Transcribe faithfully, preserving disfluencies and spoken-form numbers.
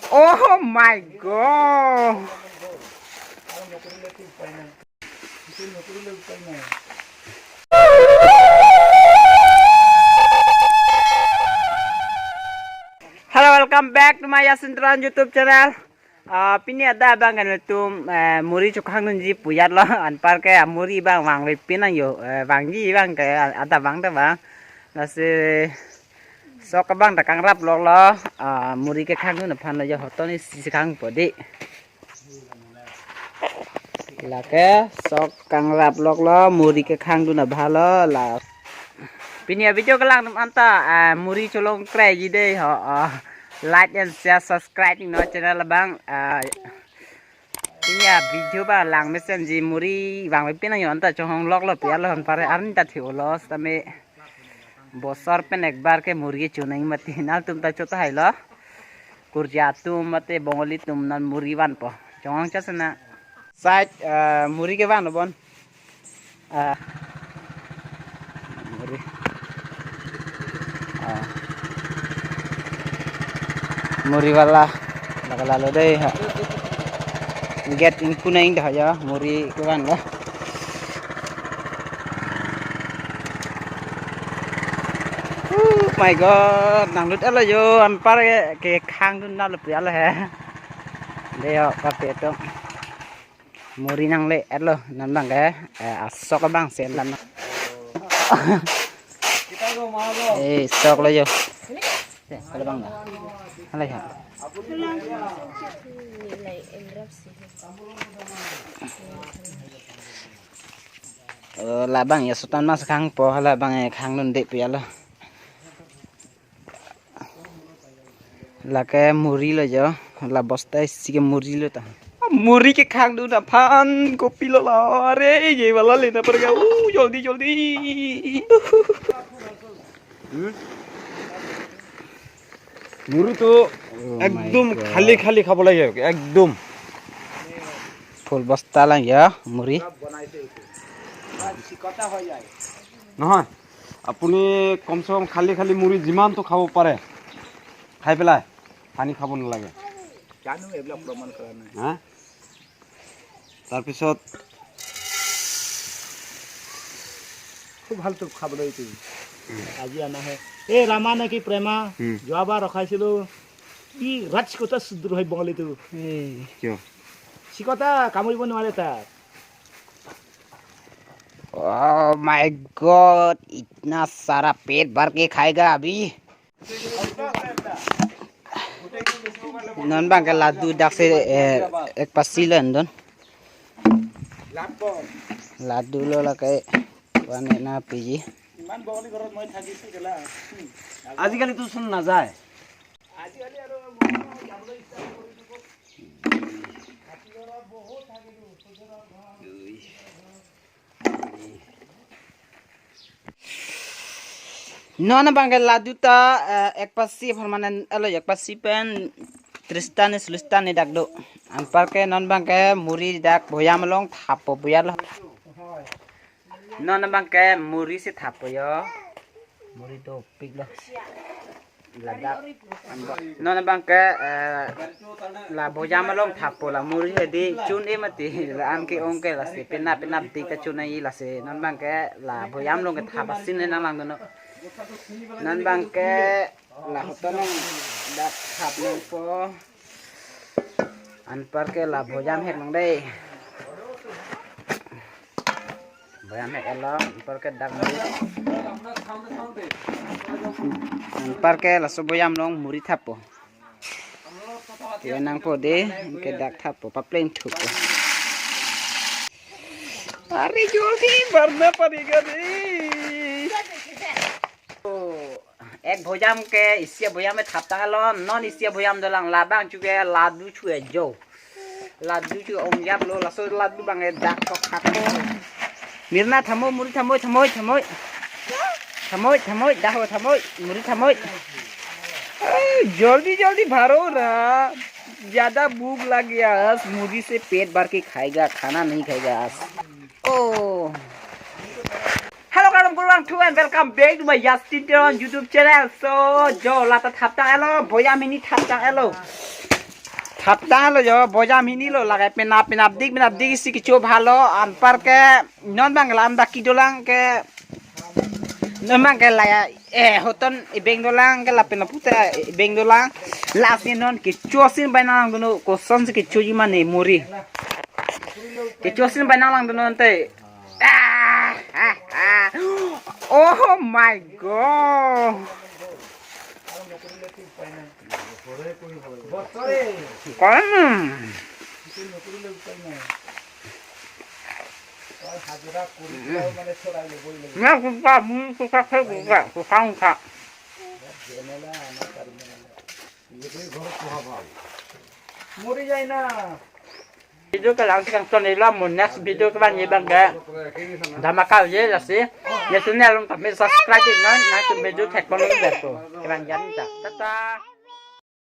Oh my God. Hello, welcome back to my Yasin Teron YouTube channel. Ah, pini adap abang ke nelitum, eh, muri chokhangdunji pujat lo, anparke, ah, muri abang vangve pinang yo, eh, vangji abang ke, ah, adap abang ta abang. Lasi sok abang ta kangrap loklo, ah, muri kekhangdun aphan lo yo, hoton isi si khangpo dei. Lake sok kangrap loklo, muri kekhangdun abang lo la. Pini avideo kelang atum anta, ah, muri cholong kreji dei ho, ah, like and share, subscribe ning no channel abang, ah, pini avideo abang lang mesenji muri vangve pinang yo anta chonghong loklo pi alo anpar arni ta thi-olo sitame bosor pen ekbar ke muri chonang mati nangtum ta chot hailo. Kurja atum mate Bongali atum non muri vanpo. Chonghong chasana. Side, eh, muri kevan bon. Ah, muri. Ah. Muri wala. Lake lalo dei ha. Gate ingkun aing dah ya, muri kevan lo. Oh my God, nanglut alo yo, anpar ke, kekhangdun na lo pi alo he. Dei yo, kape to. Muri nangle-etlo, non abang ke, eh, asok abang si endam na. Eh, sok lo yo. Eh, kalau abang dah. Halai ha. Eh, labang ya sultan mas khangpo, labang ya khangdun dei pi alo. Lake muri lo yo, la bosta isi ke muri lo ta. Muri kekhangdun aphan kopilo la, are ye wala lena pradega, uh, joldi, joldi. মুড়ি তো Oh my একদম God. খালি খালি খাব লাগে, একদম। Full bosta lang ya, muri. নহয়, আপুনি কমচে কম খালি খালি মুড়ি যিমানটো খাব পাৰে, খাই পেলাই পানী খাব নালাগে। জানো, এইবিলাক প্ৰমাণ কৰা নাই। হা? তাৰপিছত খুব ভালটো খাবলৈ এইটো। আজি অনাহে। এই ৰামা নেকি প্ৰেমা? উম। যোৱাবাৰ ৰখাইছিলো। কি ৰাজ কথা শুদ্ধ হয় বঙালীটো। এই। কিয়? চিকটা কামুৰিব নোৱাৰে তাক। Oh my God, इतना सारा पेट भर के खाएगा अभी। Non abang ke ladu dak si, eh, ek pasi lo endon. Ladu lo lake wane na piji. আজিকালি তো চোন নাযায়। Non abang ke ladu ta, eh, ek pasi permanen, alo, ek pasi pen tristan ni sulistan ni dak do. Anpar ke non abang ke muri dak boyam along thapo boyar lo. Non abang ke muri si thapo yo. Muri dopik lo. Ladak. Non abang ke, eh, la boyam along thapo la muri hedi chun-e mati la an ke-ong ke lasi penap penap tik ta chun-e lasi non abang ke la boyam along ke thap asin nang langdunnon. Non abang ke la hoton along dak thap nangpo. Anpar ke la boyam hek nang dei. Boyam hek along, anpar ke dak muri. Anpar ke laso boyam along muri thapo. Ke nangpo dei, ke dak thapo, papleng thupo. Are joldi bharna padega dei. Oh, ek boyam ke isi boyam me thap tanglo, non isi boyam dolang labang chuke ladu chu-e jo. Ladu chu-e omjap lo, laso ladu abang ke dak thok thak. Mirna thamoi, muri thamoi, thamoi, thamoi. Thamoi, thamoi, daho thamoi, muri thamoi. ए, जल्दी जल्दी भरो ना, ज्यादा भूख लग गया आज, मुरी से पेट भर के खाएगा, खाना नहीं खाएगा आज। Oh. Hello, kadom kurang thu and welcome back to my Yasin Teron YouTube channel. So, jo lata thap tanglo, boyam hini thap tanglo. Hapta lo jo, bojam hini lo, lagai penap penap dik penap dik isi kecho bhalo, anpar ke non bang la anda kidolang ke, non bang ke laya, eh, hoton ibeng dolang ke lapen puta ibeng dolang, lasi non kecho asin bai nanglang dunnon, kosonsi kechoji mane muri. Kecho asin bai nanglang dunnon te. Ah, ah, ah. Oh my God. Koi. Na kuka, mu kuka, kuka, kuka, kuka. Muri jai na. Video ke langsung ton ilo, mo next video ke bang ye bang ke. Dhamaka ye lasi. Ye channel along kami subscribe non, na tu video thek pon lo berko. Ke bang jan ta. Tata.